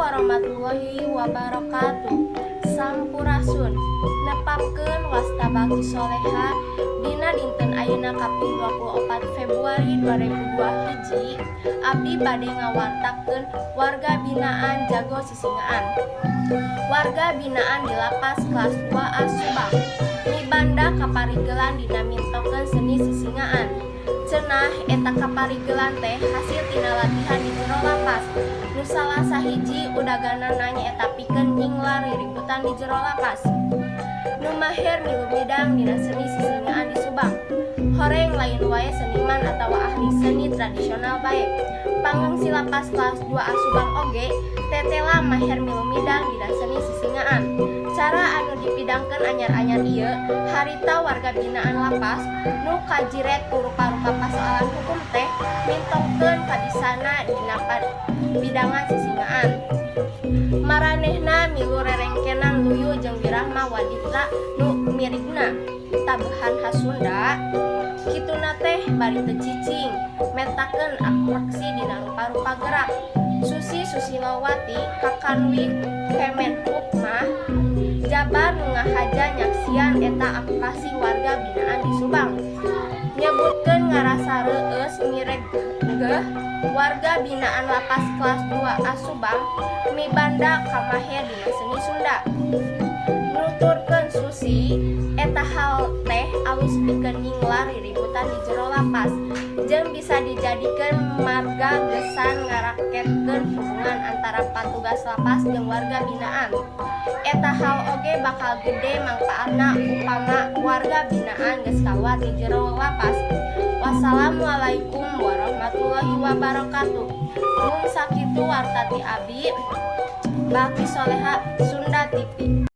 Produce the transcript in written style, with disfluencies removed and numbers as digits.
Warahmatullahi wabarakatuh. Sampurasun. Nepangkeun, wasta Baki Soleha. Dina dinten ayeuna kaping 24 Februari 2002 hiji, abdi bade ngawartakeun warga binaan jago sisingaan. Warga binaan di Lapas kelas 2A Subang mibanda kaparigelan dina mintokeun seni sisingaan. Cenah eta kaparigelan teh hasil tina latihan di jero lapas, nu salah sahiji udaganana nyaeta pikeun nyinglar riributan di jero lapas. Nu maher milu midang dina seni sisingaan di Subang horeng lain wae seniman atawa ahli seni tradisional bae, pangungsi Lapas kelas 2A Subang oge tetela maher milu midang dina seni sisingaan. Cara anu dipidangkeun anyar-anyar ieu harita warga binaan lapas nu kajiret ku rupa-rupa pasoalan hukum teh mintongkeun kabisana dina bidangan sisingaan. Maranehna milu rerengkenan luyu jeung wirahma waditra nu mirigna tabehan khas Sunda kituna teh bari teu cicing metakeun atraksi dina rupa-rupa gerak. Susi Susilowati, Kakanwil Kemenhub mah Jabar, nu ngahaja nyaksian eta atraksi warga binaan di Subang, nyebutkeun ngarasa reueus miregeh warga binaan Lapas kelas 2A Subang mibanda kamaher dina seni Sunda. Nuturkeun Susi, eta hal teh alus pikeun nyinglar riributan di jero lapas jeung bisa dijadikeun marga gesan ngaraketkeun hubungan antara patugas lapas jeung warga binaan. Eta hal oge bakal gede mangpaatna upama warga binaan geus kaluar ti jero lapas. Wassalamualaikum warahmatullahi wabarakatuh. Mung sakitu warta ti abi. Baki Soleha, Sunda TV.